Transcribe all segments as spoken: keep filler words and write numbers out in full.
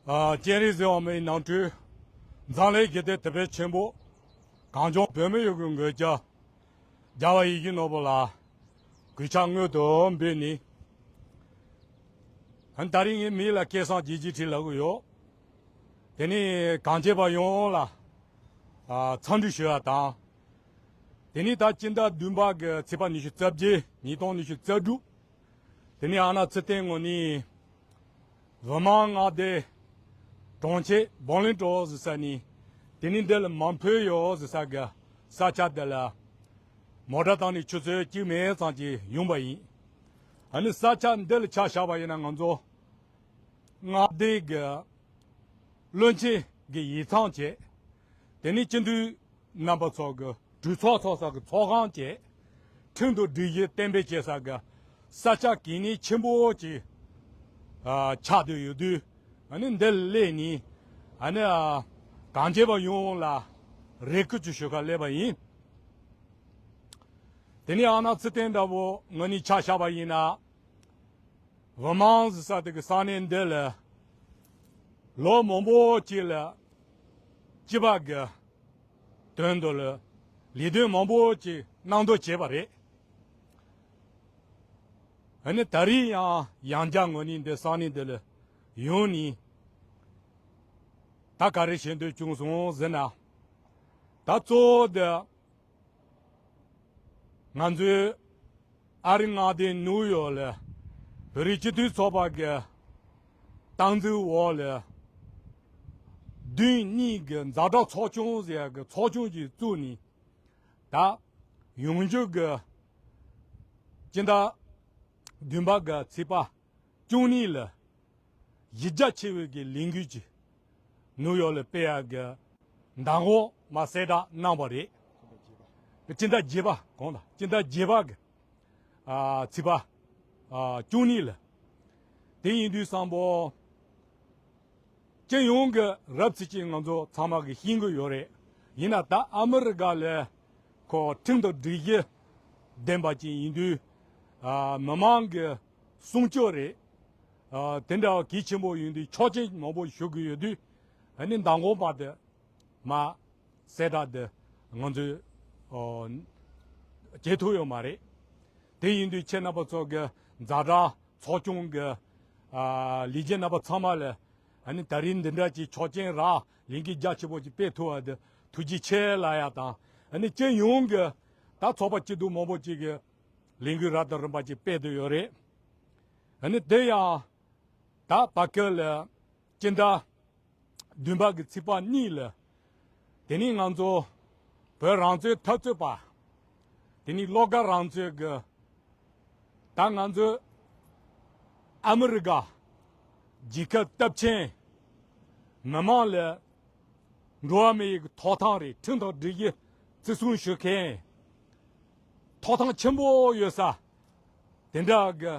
ཨ། སྤྱན་རས་གཟིགས་དབང་མོའི་ནང་ཁྲོལ། འཛམ་གླིང་ཞི་བདེའི་དེད་དཔོན་ཆེན་པོ། གངས་ལྗོངས་བོད་མི་ཡོངས་ཀྱི་མགོན་སྐྱབས། རྒྱལ་བ་ཡིད་བཞིན་ནོར་བུ་ལ་གུས་ཕྱག་སྔོན་དུ་འབུལ་ནས། ད་རིང་ངའི་མིང་ལ་སྐལ་བཟང་རྒྱལ་གྱིས་བྲིས་ལབ་ཀྱི་ཡོད། དེ་ནས་གངས་ཅན་པ་ཡོངས་ལ་ཨ་འཚམས་འདྲི་ཞུ་བ་དང་། དེ་ནས་ད་སྤྱི་ཟླ་བདུན་པ་གི་ཚེས་པ་ཉི་ཤུ་རྩ་བརྒྱད། ཉིས་སྟོང་ཉི་ཤུ་རྩ་དྲུག་དེ་ནས་ཨ་ནག་ཚེ་བརྟན་ངོས་ནས། བི་མང་མངའ་སྡེ་གྲོང་ཁྱེར་བོ་ལིན་ཏོ་ཟེར་ས་ནས། དེ་ནས་འདི་ལ་མ་ཕུ་ཡོ་ཟེར་ས་གི་ས་ཆ་འདི་ལ་མོ་ཊ་བཏང་ནས་ཆུ་ཚོད་གཅིག་མིན་ཙམ་གྱིས་ཡོང་པ་ཡིན། ཨ་ནི་ས་ཆ་འདི་ལ་ཆ་བཞག་པ་ཡིན་ན། ང་ཚོ་མངའ་སྡེ་གི་བློན་ཆེན་གྱི་ཡིག་ཚང་བྱས། དེ་ནས་སྤྱི་འཐུས་རྣམ་པ་ཚོ་གི་གྲོས་ཚོགས་ཚོགས་ས་གི་ཚོགས་ཁང་བྱས། ཁྲིམས་དང་སྒྲིག་གཞི་གཏན་འབེབས་བྱེད་ས་གི་ས་ཆ་གལ་གནད་ཆེན་པོ་ཅིག་ཨ་ཆགས་བསྡད་ཡོད་དུས། ཨ་ནི་འདི་ལ་སླེབས་ནས། ཨ་ནི་ཨ་གངས་ཅན་པ་ཡོངས་ལ་རེ་སྐུལ་ཅིག་ཞུ་གར་སླེབས་པ་ཡིན། དེ་ནས་ཨ་ནག་ཚེ་བརྟན་འདྲ་བོ་ངོས་ནས་ཆ་བཞག་པ་ཡིན་ན། བི་མང་ཟེར་ས་དེ་གི་ས་གནས་འདི་ལ་ལོ་མང་པོ་ཅིག་ལ་སྤྱི་པ་གི་དོན་དུ་ལ་ལས་དོན་མང་པོ་ཅིག་གནང་འདོད་བྱས་པ་རེད། ཨ་ནི་ད་རེས་ཡང་ཡང་བསྐྱར་ངོས་ནས་འདི་ས་གནས་འདི་ལ་ཡོང་ནས། ད་ག་རེ་བྱེད་འདོད་བྱུང་སོང་ཟེར་ན། ད་གཙོ་བོ་འདི་ང་ཚོའི་ཨ་རི་མངའ་སྡེ་ནིའུ་ཡོག་ལ་བོད་རིགས་སྤྱི་མཐུན་ཚོགས་པ་གི་སྟངས་འཛིན་འོག་ལ་བདུན་གཉིས་ཀྱི་ཛ་དྲག་ཚོགས་ཆུང་ཟེར་ཡག་གི་ཚོགས་ཆུང་ཞིག་བཙུགས་ནས། ད་ཡོང་རྒྱུ་གི་སྤྱི་ཟླ་བདུན་པ་གི་ཚེས་པ་བཅུ་གཉིས་ལ་གཞི་རྒྱ་ཆེ་བའི་གི་ལས་འགུལ་ཅིག་ནིའུ་ཡོག་ལ་སྤེལ་ཡག་གི་མདང་དགོང་མར་གསལ་བསྒྲགས་གནང་བ་རེད། སྤྱི་ཟླ་བརྒྱད་པ་གོང་ལ། སྤྱི་ཟླ་བརྒྱད་པ་གི་ཨ་ཚེས་པ་ཨ་བཅུ་གཉིས་ལ། དེ་ཡིན་དུས་ཙམ་པོ། སྤྱི་ཡོངས་ཀྱི་རབ་ཚིགས་ཅན་ང་ཚོ་ཚང་མ་གིས་ཤེས་ཀྱི་ཡོད་རེད། ཡིན་ན་ད་ཨ་མི་རི་ཀ་ལ་ཁོ་ཁྲིམས་དང་སྒྲིག་གཞི་ལྡན་པ་ཅིག་ཡིན་དུས། ཨ་མི་མང་གི་སྲུང་སྐྱོབ་རེད། ཨ་དེ་འདྲ་བ་གལ་ཆེན་པོ་ཡིན་དུས་ཆོག་མཆན་མང་པོ་ཞུ་གི་ཡོད་དུས། ཨ་ནི་མདང་དགོང་བར་དུ་མར་གསལ་བསྒྲགས་འདི་ང་ཚོས་ཨོ་བྱེད་ཐུབ་ཡོད་མ་རེད། དེ་ཡིན་དུས་ཁྱེད་རྣམ་པ་ཚོ་གི་ཛ་དྲག་ཚོགས་ཆུང་གི་ཨ་ལས་བྱེད་རྣམ་པ་ཚང་མ་ལ། ཨ་ནི་ད་རིང་འདི་འདྲ་ཅིག་ཆོག་མཆན་རག་ལས་འགུལ་རྒྱ་ཆེ་པོ་ཅིག་སྤེལ་ཐུབ་པ་འདི་ཐུགས་རྗེ་ཆེ་ལབ་ཡག་དང་། ཨ་ནི་སྤྱི་ཡོངས་ཀྱི་ད་ཚོགས་པ་སྐྱིད་སྡུག་མང་པོ་ཅིག་གི་ལས་འགུལ་རབ་དང་རིམ་པ་ཅིག་སྤེལ་བསྡད་ཡོད་རེད། ཨ་ནི་དེ་ཡང་ད་བར་སྐབས་ལ་སྤྱི་ཟླ་བདུན་པ་གི་ཚེས་པ་གཉིས་ལ། དེ་ནས་ང་ཚོ་བོད་རང་བཙན་འཐབ་རྩོད་པ། དེ་ནས་བློ་དགའ་རང་བཙན་གྱི། ད་ང་ཚོས་ཨ་མི་རི་ཀ་རྒྱལ་ཁབ་སྟོབས་ཆེན་མི་མང་ལ་འགྲོ་བ་མིའི་ཐོབ་ཐང་རེད། ཁྲིམས་དང་སྒྲིག་གཞི་བརྩི་སྲུང་ཞུ་མཁན་ཐོབ་ཐང་ཆེན་པོ་ཡོད་ས། དེ་འདྲ་གི་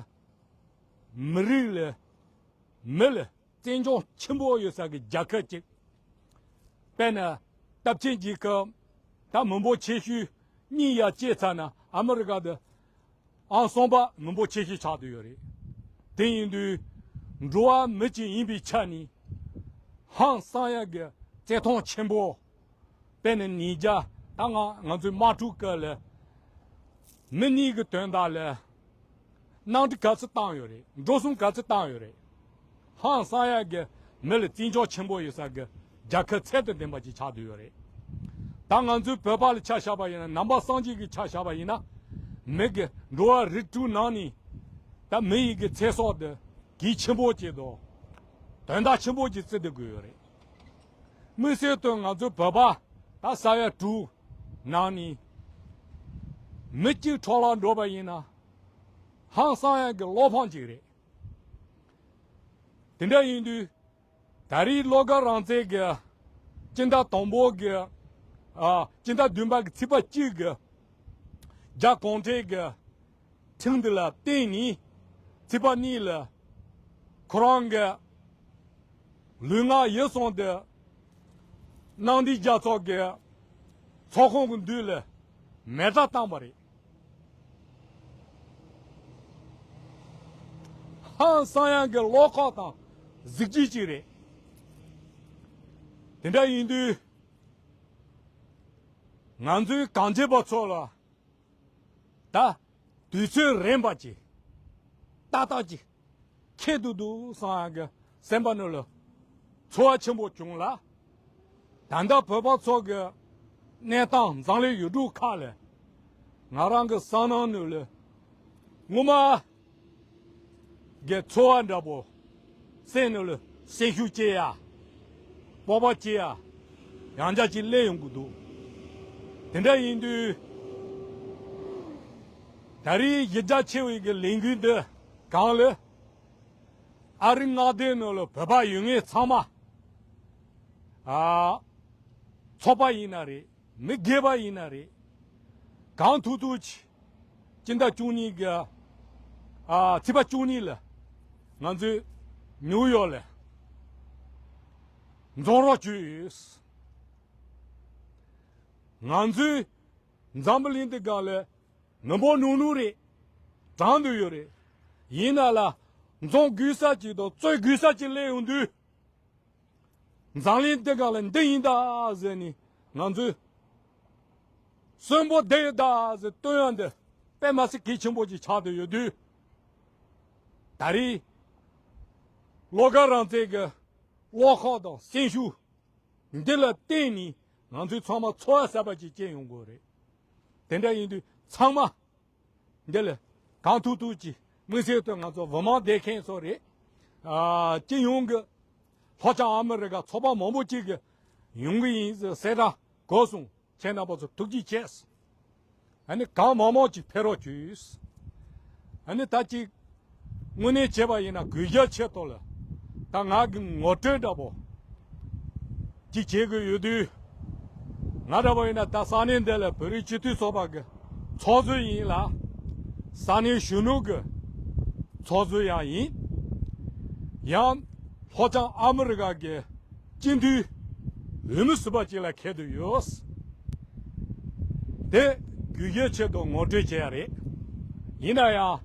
མི་རིགས་ལ་མི་ལ་བཙན་སྐྱོང་ཆེན་པོ་ཡོད་ས་གི་རྒྱལ་ཁབ་ཅིག་དཔེར་ན་སྟོབས་ཆེན་རྒྱལ་ཁབ་ད་མི་འབོར་ཆེ་ཤོས་གཉིས་ཡར་བཅད་ཚར་ན་ཨ་མི་རི་ཀ་དེ་ཨང་གསུམ་པ་མི་འབོར་ཆེ་ཤོས་ཆགས་བསྡད་ཡོད་རེད། དེ་ཡིན་དུས་འགྲོ་བ་མི་གཅིག་ཡིན་པའི་ཆ་ནས་ཧང་སང་ཡག་གི་བརྩི་མཐོང་ཆེན་པོ། དཔེར་ན་ཉིས་བརྒྱ་ད་ང་ང་ཚོའི་དམག་འཁྲུག་སྐབས་ལ་མི་གཉིས་ཀྱི་དོན་དག་ལ་གནམ་གྲུ་ག་ཚོད་བཏང་ཡོད་རེད། འགྲོ་སོང་ག་ཚོད་བཏང་ཡོད་རེད། ཧང་སང་ཡག་གི་མི་ལ་བརྩི་འཇོག་ཆེན་པོ་ཡོད་ས་གི་རྒྱལ་ཁབ་ཚད་དང་ལྡན་པ་ཅིག་ཆགས་བསྡད་ཡོད་རེད། ད་ང་ཚོའི་བོད་པ་ལ་ཆ་བཞག་པ་ཡིན་ན། ནང་པ་སངས་རྒྱས་ཀྱི་ཆ་བཞག་པ་ཡིན་ན། མི་གི་འགྲོ་བ་རིགས་དྲུག་ནང་ནས་ད་མི་ཡི་གི་ཚེ་སྲོག་དེ་གལ་ཆེན་པོ་ཅིག་དང་དོན་དག་ཆེན་པོ་ཅིག་བརྩི་བསྡད་དགོས་ཡོད་རེད། དམིགས་བསལ་དུ་ང་ཚོའི་བོད་པ་ད་ས་ཡ་དྲུག་ནང་ནས་མི་གཅིག་འཕྲོ་བརླག་འགྲོ་བ་ཡིན་ན་ཧང་སང་ཡག་གི་བློ་ཕམ་ཅིག་རེད། དེ་འདྲ་ཡིན་དུས་ད་རེས་བློ་དགའ་རང་བཙན་གྱི་སྤྱི་ཟླ་དང་པོ་གི་ཨ་སྤྱི་ཟླ་བདུན་པ་གི་ཚེས་པ་གཅིག་གི་རྒྱ་གུང་ཁྲན་གྱི་ཁྲིམས་འདི་ལ་བརྟེན་ནས་ཚེས་པ་གཉིས་ལ་ཁོ་རང་གི་ལུས་ངག་ཡིད་གསུམ་དེ་གནམ་བདེ་རྒྱ་མཚོ་གི་ཚོགས་ཁང་གི་མདུན་ལ་མེ་སྲེག་བཏང་བ་རེད། ཧང་སང་ཡག་གི་བློ་ཁོག་དང་གཟི་བརྗིད་ཅིག་རེད། དེ་འདྲ་ཡིན་དུས། ང་ཚོའི་གངས་ཅན་པ་ཚོ་ལ་ད་དུས་ཚོད་རན་པ་ཅིག་ཏག་ཏག་ཅིག་ཁེལ་འདུག་འདུག་བསམ་ཡག་གི་སེམས་པ་ནང་ལ་ཚོར་བ་ཆེན་པོ་བྱུང་ལ། ད་ལྟ་བོད་པ་ཚོ་གི་གནས་སྟངས་འཛམ་གླིང་ཡུལ་གྲུ་ཁག་ལ་ང་རང་གི་བསམ་སྣང་ནང་ལ་ངོ་མ་གི་ཚོར་བ་འདྲ་པོ། སེམས་ནང་ལ་སེམས་ཤུགས་སྐྱེ་ཡ། སྤོབས་པ་སྐྱེ་ཡ། ཡང་བསྐྱར་ཅིག་སླེབས་ཡོང་གི་འདུག་དེ་འདྲ་ཡིན་དུས། ད་རེས་གཞི་རྒྱ་ཆེ་བའི་གི་ལས་འགུལ་འདི་སྒང་ལ་ཨ་རི་མངའ་སྡེ་ནང་ལ་བོད་པ་ཡོད་མཁན་ཚང་མ། ཨ། ཚོགས་པ་ཡིན་ན་རེད། མི་སྒེར་པ་ཡིན་ན་རེད། གང་ཐུབ་ཐུབ་ཀྱིས་སྤྱི་ཟླ་བཅུ་གཉིས་ཀྱི། ཨ། ཚེས་པ་བཅུ་གཉིས་ལ་ང་ཚོས་ནིའུ་ཡོག་ལ་འཛོམས་རོགས་བྱོས་ཡོད། ང་ཚོས་འཛམ་བུ་གླིང་འདི་སྒང་ལ་མི་འབོར་ཉུང་ཉུང་རེད། གྲངས་འདུས་ཡོད་རེད། ཡིན་ན་ལ་འཛོམས་དགོས་ས་ཅིག་དང་རྩོད་དགོས་ས་ཅིག་སླེབས་ཡོང་དུས། འཛམ་གླིང་འདི་སྒང་ལ་འདི་ཡིན་ད་ཟེར་ནས་ང་ཚོས་གསོན་པོ་བསྡད་ཡོད་ད་ཟེར་སྟོན་ཡ་འདི་དཔེ་མི་སྲིད་གལ་ཆེན་པོ་ཅིག་ཆགས་བསྡད་ཡོད་དུས། ད་རེས་བློ་དགའ་རང་བཙན་གྱི་བློ་ཁོག་དང་སེམས་ཤུགས་འདི་ལ་བརྟེན་ནས་ང་ཚོས་ཚང་མ་ཚོར་བ་གསར་པ་ཅིག་སྐྱེ་ཡོང་དགོས་རེད། དེ་འདྲ་ཡིན་དུས་ཚང་མ། འདི་ལ་གང་ཐུབ་ཐུབ་ཀྱིས་དམིགས་བསལ་དུ་ང་ཚོ་ཝར་མ་བསྡད་མཁན་ཚོ་རེད། ཨ། སྤྱི་ཡོངས་ཀྱི་ལྷོ་བྱང་ཨ་མི་རི་ཀ་ཚོགས་པ་མང་པོ་ཅིག་གི་ཡོང་གི་ཡིན་ཟེར་གསལ་བསྒྲགས་གོ་སོང་། ཁྱེད་རྣམ་པ་ཚོ་ཐུགས་རྗེ་ཆེ། ཨ་ནི་གང་མང་མང་ཅིག་ཕེབས་རོགས་བྱོས། ཨ་ནི་ད་ཅིག་དངོས་གནས་བྱས་པ་ཡིན་ན་གུས་ཞབས་ཆེད་དུ་ལ་ད་ང་གི་ངོ་སྤྲོད་འདྲ་པོ་ཅིག་བྱེད་དགོས་ཡོད་དུས། ང་འདྲ་པོ་ཡིན་ན་ད་ས་གནས་འདི་ལ་བོད་རིགས་སྤྱི་འཐུས་ཚོགས་པ་གི་ཚོགས་གཙོ་ཡིན་ལ། ས་གནས་གཞོན་ནུ་གི་ཚོགས་གཙོ་ཡང་ཡིན། ཡང་ལྷོ་བྱང་ཨ་མི་རི་ཀ་གི་སྤྱི་འཐུས་འོས་མི་ཟུར་པ་ཅིག་ལ་འཁེལ་དུ་ཡོད། དེ་གུས་ཞབས་ཆེད་དུ་ངོ་སྤྲོད་བྱེད་ཡ་རེད། ཡིན་ན་ཡང་།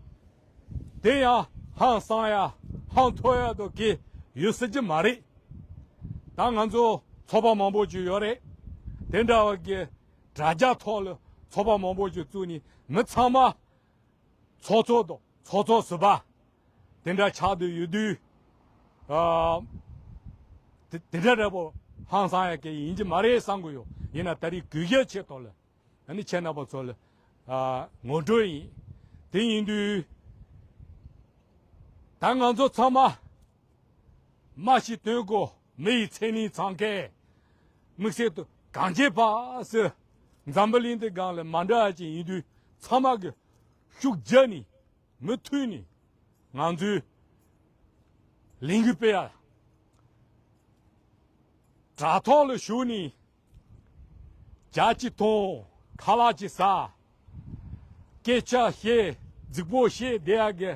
དེ་ཡང་ཧང་སང་ཡ་ཧང་ཐོ་ཡ་དོ་གི་ཡོད་སྲིད་ཀྱི་མ་རེད། ད་ང་ཚོ་ཚོགས་པ་མང་པོ་ཅིག་ཡོད་རེད། དེ་འདྲ་བ་གི་དྲ་རྒྱ་ཐོག་ལ་ཚོགས་པ་མང་པོ་ཅིག་བཙུགས་ནས་མི་ཚང་མ་ཚོགས་གཙོ་དང་ཚོགས་གཙོ་ཟུར་པ་དེ་འདྲ་ཆགས་བསྡད་ཡོད་དུས། ཨ། དེ་དེ་འདྲ་འདྲ་པོ་ཧང་སང་ཡ་གི་ཡིན་གྱི་མ་རེད་བསམ་གི་ཡོད། ཡིན་ན་ད་རེས་གུས་ཞབས་ཆེད་དུ་ལ། ཨ་ནི་ཁྱེད་རྣམ་པ་ཚོ་ལ་ཨ་ངོ་སྤྲོད་ཡིན། དེ་ཡིན་དུས་ད་ང་ཚོ་ཚང་མ་མ་ཤི་དོན་གོ་མི་ཡི་མཚན་ཉིད་ཚང་མཁན། དམིགས་བསལ་དུ་གངས་ཅན་པ་ཟེར་འཛམ་བུ་གླིང་འདི་སྒང་ལ་མ་འདྲ་བ་ཅིག་ཡིན་དུས་ཚང་མ་གི་ཤུགས་རྒྱབ་ནས་མུ་མཐུད་ནས་ང་ཚོའི་ལས་འགུལ་སྤེལ་ཡ། དྲ་ཐོག་ལ་ཞུགས་ནས། ཇ་གཅིག་འཐུང་། ཁ་ལག་གཅིག་ཟ། སྐད་ཆ་བཤད། རྫིག་པོ་བཤད་བསྡད་ཡག་གི་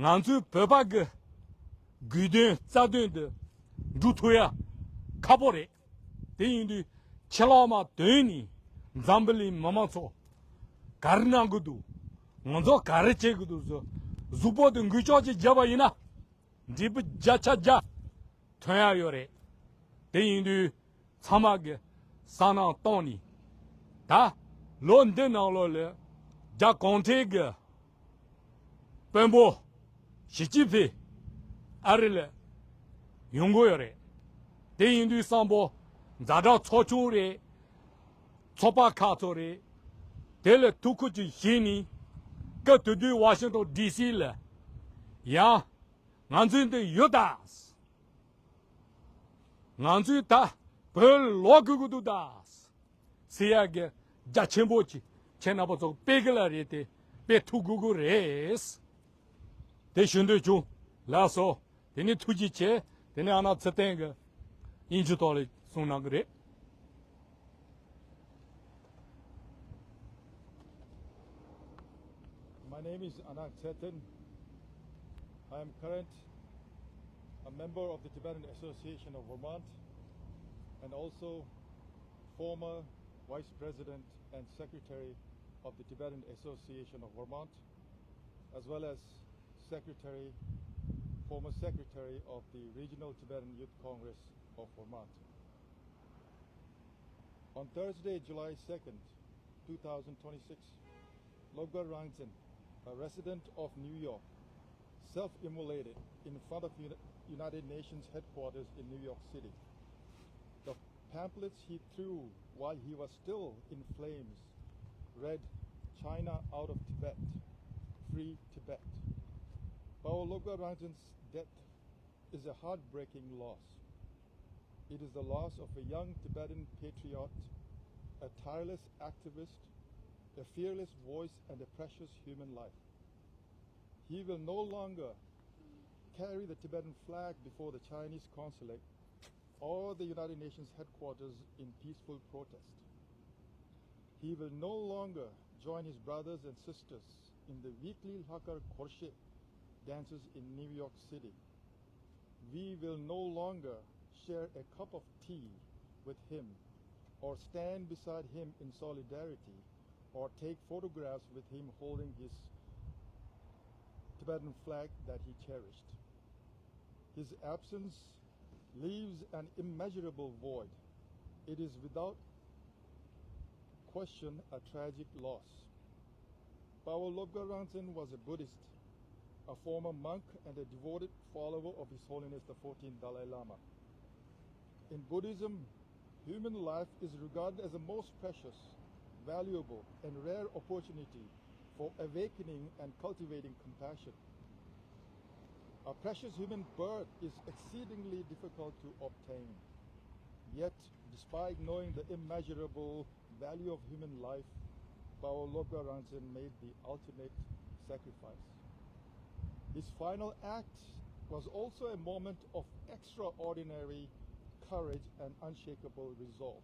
ང་ཚོའི་བོད་པ་གི་དགོས་དོན་རྩ་དོན་དེ་འགྲུབ་ཐུབ་ཡ་ཁག་པོ་རེད། དེ་ཡིན་དུས་ཕྱི་ལོགས་མ་དོན་ནི་འཛམ་བུ་གླིང་མི་མང་ཚོ་ག་རེ་གནང་གི་འདུག་ང་ཚོ་ག་རེ་བྱེད་ཀྱི་འདུག་ཟེར་གཟུགས་པོ་དེ་འགུལ་ལྕོག་ཅིག་བརྒྱབ་པ་ཡིན་ན། འབྲས་བུ་བརྒྱ་ཆ་བརྒྱ་ཐོན་ཡ་ཡོད་རེད། དེ་ཡིན་དུས་ཚང་མ་གི་བསམ་བློ་གཏོང་ནས། ད་ལོ་འདི་ནང་ལོགས་ལ་རྒྱ་གུང་ཁྲན་གི་དཔོན་པོ་ཞི་ཅིན་ཕིང་ཨ་རི་ལ་ཡོང་གི་ཡོད་རེད། དེ་ཡིན་དུས་བསམ་པོ་ཛ་དྲག་ཚོགས་ཆུང་རེད། ཚོགས་པ་ཁག་ཚོ་རེད། དེ་ལ་ཐུགས་ཁུར་ཅིག་བཞེས་ནས་སྐབས་དེ་དུས་ཝ་ཤིང་ཊོན་ཌི་སི་ལ་ཡང་། ང་ཚོའི་འདི་ཡོད་ད། ང་ཚོའི་ད་བོད་ལོག་དགོས་ཀྱི་འདུག་ད། ཟེར་ཡག་གི་རྒྱ་ཆེན་པོ་ཅིག་ཁྱེད་རྣམ་པ་ཚོ་སྤེལ་གི་ལ་རེད་དེ་སྤེལ་ཐུབ་དགོས་ཀྱི་རེད། དེ་ཞུ་འདོད་བྱུང་། ལགས་སོ། དེ་ནས་ཐུགས་རྗེ་ཆེ། དེ་ནས་ཨ་ན་ཚེ་བརྟན་གྱི་དབྱིན་ཇི་ཐོག་ལ་གསུང་གནང་གི་རེད། My name is Anak Tsetan. I am current a member of the Tibetan Association of Vermont and also former Vice President and Secretary of the Tibetan Association of Vermont, as well as Secretary, former Secretary of the Regional Tibetan Youth Congress of Vermont. On Thursday, July second, two thousand twenty-six, Lobgar Rangzen, a resident of New York, self-immolated in front of Uni- United Nations headquarters in New York City. The pamphlets he threw while he was still in flames read, "China out of Tibet, free Tibet." Pawo Lobgar Rangzen's death is a heartbreaking loss. It is the loss of a young Tibetan patriot, a tireless activist, a fearless voice, and a precious human life. He will no longer carry the Tibetan flag before the Chinese consulate or the United Nations headquarters in peaceful protest. He will no longer join his brothers and sisters in the weekly Lhakar Khorshe dances in New York City. We will no longer share a cup of tea with him or stand beside him in solidarity or take photographs with him holding his Tibetan flag that he cherished. His absence leaves an immeasurable void. It is without question a tragic loss. Pawo Lobgar Rangzen was a Buddhist, a former monk, and a devoted follower of His Holiness the fourteenth Dalai Lama. In Buddhism, human life is regarded as a most precious, valuable, and rare opportunity for awakening and cultivating compassion. A precious human birth is exceedingly difficult to obtain. Yet, despite knowing the immeasurable value of human life, Pawo Lobgar Rangzen made the ultimate sacrifice. His final act was also a moment of extraordinary courage and unshakable resolve.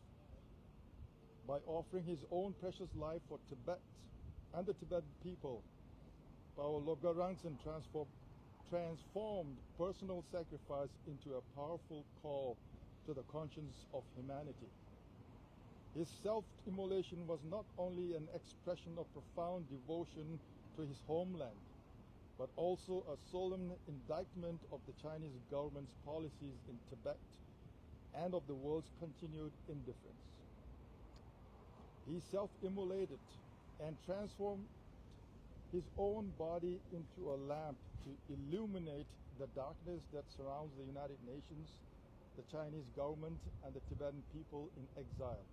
By offering his own precious life for Tibet and the Tibetan people, Pawo Lobgar Rangzen transform- transformed personal sacrifice into a powerful call to the conscience of humanity. His self immolation was not only an expression of profound devotion to his homeland, but also a solemn indictment of the Chinese government's policies in Tibet and of the world's continued indifference. He self immolated and transformed his own body into a lamp to illuminate the darkness that surrounds the United Nations, the Chinese government, and the Tibetan people in exile.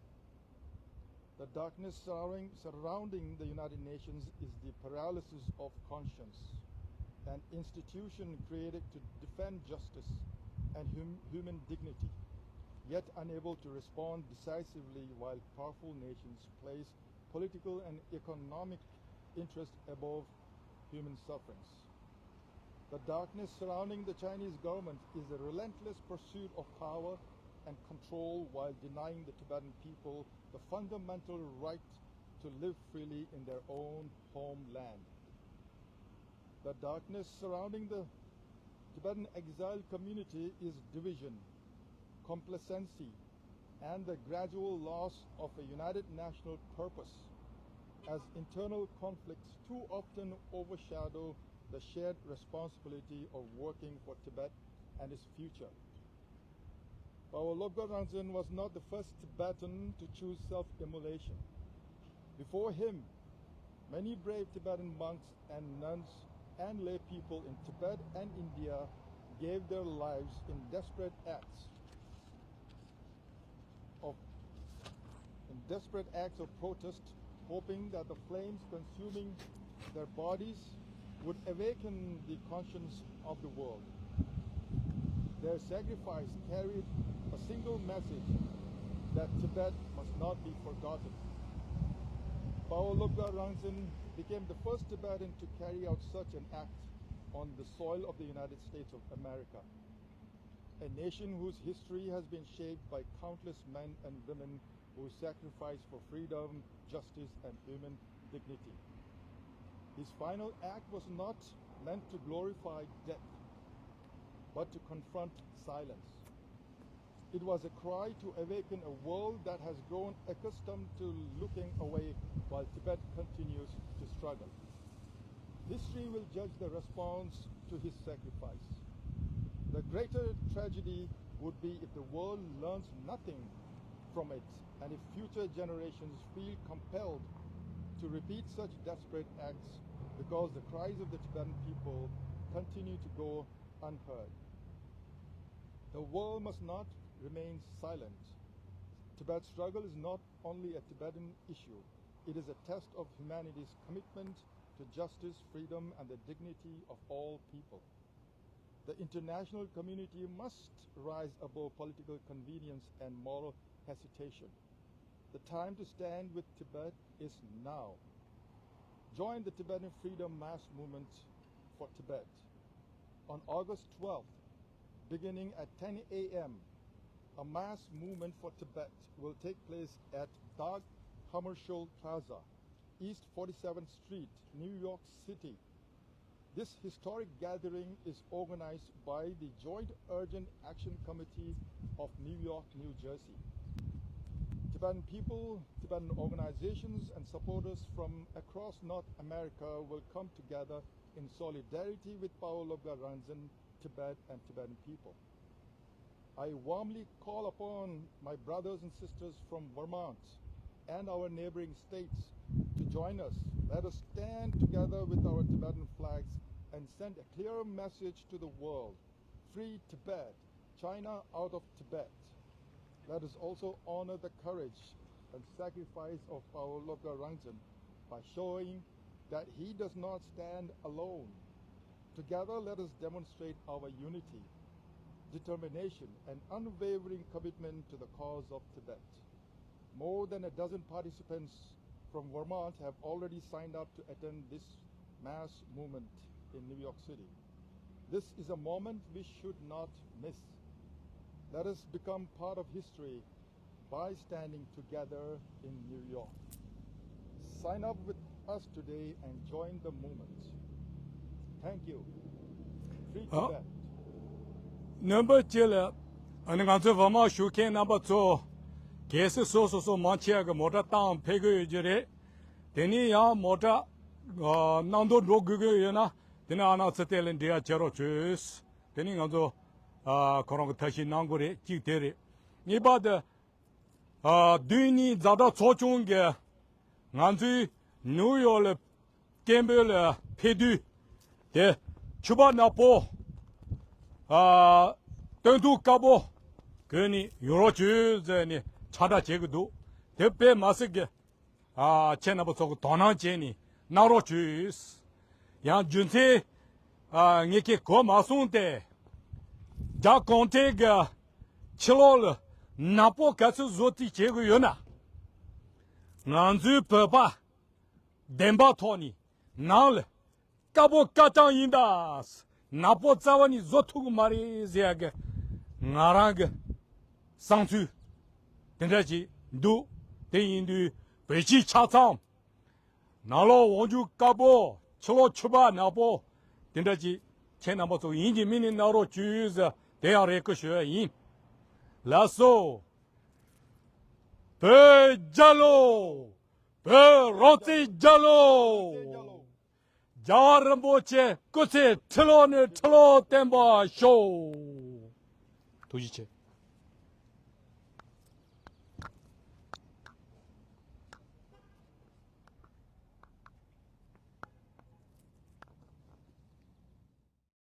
The darkness surrounding, surrounding the United Nations is the paralysis of conscience, an institution created to defend justice and hum- human dignity, yet unable to respond decisively while powerful nations place political and economic interests above human sufferings. The darkness surrounding the Chinese government is the relentless pursuit of power and control while denying the Tibetan people the fundamental right to live freely in their own homeland. The darkness surrounding the Tibetan exiled community is division, complacency, and the gradual loss of a united national purpose, as internal conflicts too often overshadow the shared responsibility of working for Tibet and its future. Pawo Lobgar Rangzen was not the first Tibetan to choose self immolation. Before him, many brave Tibetan monks and nuns and lay people in Tibet and India gave their lives in desperate acts of in desperate acts of protest, hoping that the flames consuming their bodies would awaken the conscience of the world. Their sacrifice carried a single message, that Tibet must not be forgotten. Pawo Lobgar Rangzen became the first Tibetan to carry out such an act on the soil of the United States of America, a nation whose history has been shaped by countless men and women who sacrificed for freedom, justice, and human dignity. His final act was not meant to glorify death, but to confront silence. It was a cry to awaken a world that has grown accustomed to looking away while Tibet continues to struggle. History will judge the response to his sacrifice. The greater tragedy would be if the world learns nothing from it, and if future generations feel compelled to repeat such desperate acts because the cries of the Tibetan people continue to go unheard. The world must not remain silent. Tibet's struggle is not only a Tibetan issue, it is a test of humanity's commitment to justice, freedom, and the dignity of all people. The international community must rise above political convenience and moral hesitation. The time to stand with Tibet is now. Join the Tibetan Freedom Mass Movement for Tibet. On August twelfth, beginning at ten a m, a mass movement for Tibet will take place at Dag Hammarskjöld Plaza, East forty-seventh Street, New York City. This historic gathering is organized by the Joint Urgent Action Committee of New York, New Jersey. Tibetan people, Tibetan organizations, and supporters from across North America will come together in solidarity with Pawo Lobga Rangzen, Tibet, and Tibetan people. I warmly call upon my brothers and sisters from Vermont and our neighboring states to join us. Let us stand together with our Tibetan flags and send a clear message to the world. Free Tibet, China out of Tibet. Let us also honor the courage and sacrifice of Pawo Lobga Rangzen by showing that he does not stand alone. Together, let us demonstrate our unity, determination, and unwavering commitment to the cause of Tibet. More than a dozen participants from Vermont have already signed up to attend this mass movement in New York City. This is a moment we should not miss. Let us become part of history by standing together in New York. Sign up with us today and join the movement. Thank you. Free Tibet. རྣམ་པ་སྤྱི་ལ་ཨ་ནི་ང་ཚོའི་བར་མ་བཞུགས་མཁན་རྣམ་པ་ཚོ་གལ་སྲིད་སོ་སོ་སོ་མང་ཆེ་བ་གི་མོ་ཊ་བཏང་ཕེབས་ཀྱི་ཡོད་ཀྱི་རེད། དེ་ནས་ཡང་མོ་ཊ་ཨ་གནམ་མདོ་འགྲོ་དགོས་ཀྱི་ཡོད་ན་དེ་ནས་ཨ་ནག་ཚི་ཏན་ལ་འགྲིག་ཡ་བྱེད་རོགས་བྱོས། དེ་ནས་ང་ཚོ་ཨ་ཁོ་རང་གི་ཐབས་ཤེས་གནང་དགོས་རེད། གཅིག་དེ་རེད། གཉིས་པ་དེ་ཨ་བདུན་གཉིས་ཛ་དྲག་ཚོགས་ཆུང་གིས་ང་ཚོའི་ནིའུ་ཡོག་ལ་སྐད་འབོད་ལ་ཕེབས་དུས་དེ་ཕྱུ་པ་ནག་པོ་ཨ་སྟོན་ཐུག་དཀར་པོ་གོན་ནས་ཡོང་རོགས་བྱོས་ཟེར་ནས་ཁྱབ་བསྒྲགས་བྱེད་ཀྱི་འདུག་དེ་དཔེ་མ་སྲིད་ཀྱི་ཨ་ཁྱེད་རྣམ་པ་ཚོ་གི་དོ་སྣང་བྱས་ནས་གནང་རོགས་བྱོས། ཡང་རྒྱུ་མཚན་ཨ་ངས་ཁྱེད་གོ་མ་སོང་སྟེ། རྒྱ་གུང་ཁྲན་གྱི་ཕྱི་ལོགས་ལ་ནག་པོ་ག་ཚོད་བཟོ་རྩིས་བྱེད་དགོས་ཡོད་ན། ང་ཚོའི་བོད་པ་བདེན་པ་ཐོག་ནས་ནང་ལ་དཀར་པོ་དཀར་རྐྱང་ཡིན་ད། ནག་པོ་རྩ་བ་ནས་བཟོ་ཐུབ་ཀྱི་མ་རེད་ཟེར་ཡ་གི་ང་རང་གི་བསམ་ཚུལ་དེ་འདྲ་ཞིག་འདུག་དེ་ཡིན་དུས་བོད་སྤྱི་ཆ་ཚང་། ནང་ལོགས་འོག་འཇུག་དཀར་པོ། ཕྱི་ལོགས་ཕྱུ་པ་ནག་པོ། དེ་འདྲ་ཅིག་ཁྱེད་རྣམ་པ་ཚོ་ཡིན་གྱི་མིན་ནི་གནང་རོགས་བྱོས་ཟེར་དེ་ཡང་རེ་སྐུལ་ཞུ་ཡ་ཡིན། ལགས་སོ། བོད་རྒྱལ་ལོ། བོད་རང་བཙན་རྒྱལ་ལོ། རྒྱལ་བ་རིན་པོ་ཆེ་སྐུ་ཚེ་ཁྲི་ལོ་ནས་ཁྲི་ལོ་བརྟན་པར་ཤོག་ཐུགས་རྗེ་ཆེ།